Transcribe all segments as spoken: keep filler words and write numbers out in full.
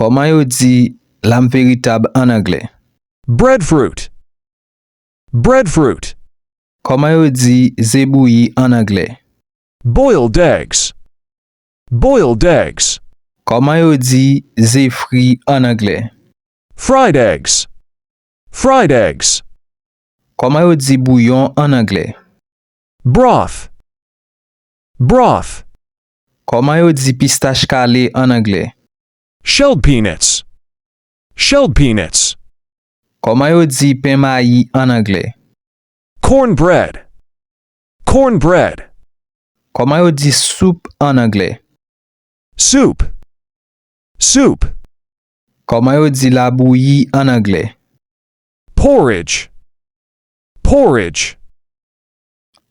Kòman yo di lam veritab an anglè? Breadfruit. Breadfruit. Kòman yo di ze bouyi an anglè? Boiled eggs. Boiled eggs. Kòman yo di ze fri an anglè? Fried eggs. Fried eggs. Kòman yo di bouyon an anglè? Broth. Broth. Kòman yo di pistach kale an anglè? Shelled peanuts. Shelled peanuts. Kòman yo di pen mayi an anglè? Cornbread. Cornbread. Kòman yo di soup an anglè? Soup. Soup. Kòman yo di labouyi an anglè? Porridge. Porridge.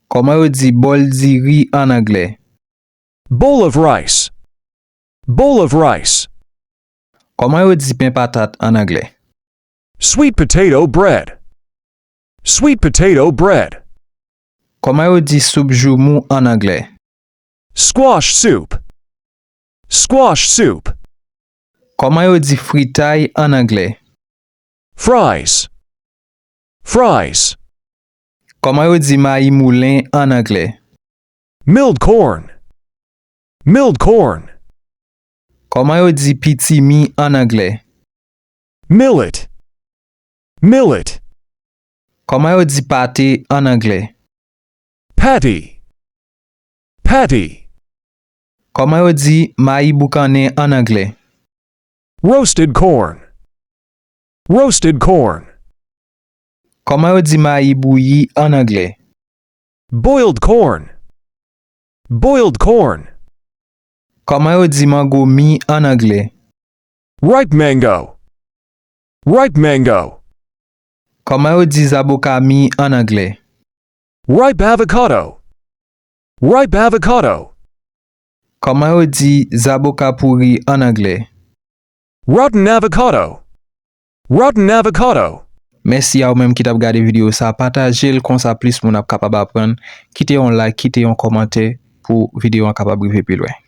Kòman yo di bòl diri an anglè? Bowl of rice. Bowl of rice. Kòman yo di pen patat an anglè? Sweet potato bread. Sweet potato bread. Kòman yo di soup joumou an anglè? Squash soup. Squash soup. Kòman yo di fritay an anglè? Fries. Fries. Kòman yo di mayi moulen an anglè? Milled corn. Milled corn. Kòman yo di pitimi an anglè? Millet. Millet. Kòman yo di pate an anglè? Patty. Patty. Kòman yo di mayi boukannen an anglè? Roasted corn. Roasted corn. Kòman yo di mayi bouyi an anglè? Boiled corn. Boiled corn. Kòman yo di mango mi an anglè? Ripe mango. Ripe mango. Kòman yo di zaboka mi an anglè? Ripe avocado. Ripe avocado. Kòman yo di zaboka pouri an anglè? Rotten avocado. Rotten avocado. Mèsi a ou menm ki t ap gade videyo sa. Pataje l, konsa plis moun ap kapab aprann. Kite yon like, kite yon kòmantè pou videyo an kapab rive pi lwen.